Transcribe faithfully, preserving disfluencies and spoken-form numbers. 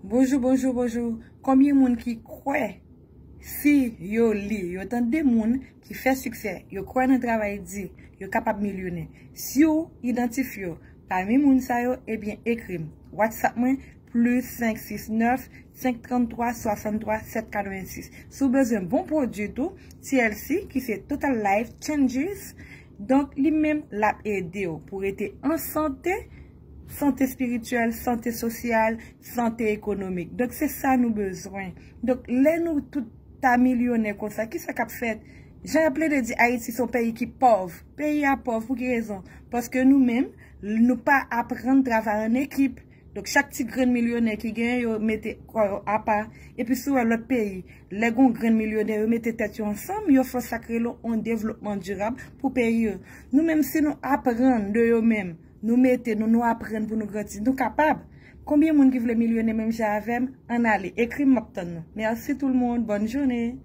Bonjou, bonjou, bonjou. Konbyen moun ki kwè si yo li, yo tande moun ki fè siksè, yo kwè nan travay di, yo kapab milyonè? Si w idantifye w pami moun sa yo, ebyen ekri m. WhatsApp mwen, plis senk sis nèf, senk trant twa, swasann twa, sèt katrevensis. Si w bezwen bon pwodui tou, T L C, ki se Total Life Changes, donk li menm l ap ede w pou rete an sante, sante espirityèl, sante sosyal, sante ekonomik. Donk se sa nou bezwen. Donk lè nou tout ta milyonè konsa, kisa k ap fèt? Jan y ap plede di Ayiti se yon peyi ki pòv. Peyi a pòv pou ki rezon? Paske nou menm, nou pa aprann travay an ekip. Donk chak ti grenn milyonè ki genyen, yo mete kò yo apa. Epi si w wè lòt peyi, lè gon grenn milyonè, yo mete tèt yo ansanm, yo fè sa k rele yon devlopman dirab pou peyi yo. Nou menm, si nou aprann de yo menm, nou mete nou, nou aprann pou nou grandi, nou kapab. Konbyen moun ki vle milyonè menm jan avè m? Ann ale, ekri m, m ap tann nou. Mèsi tout moun, bòn jounen.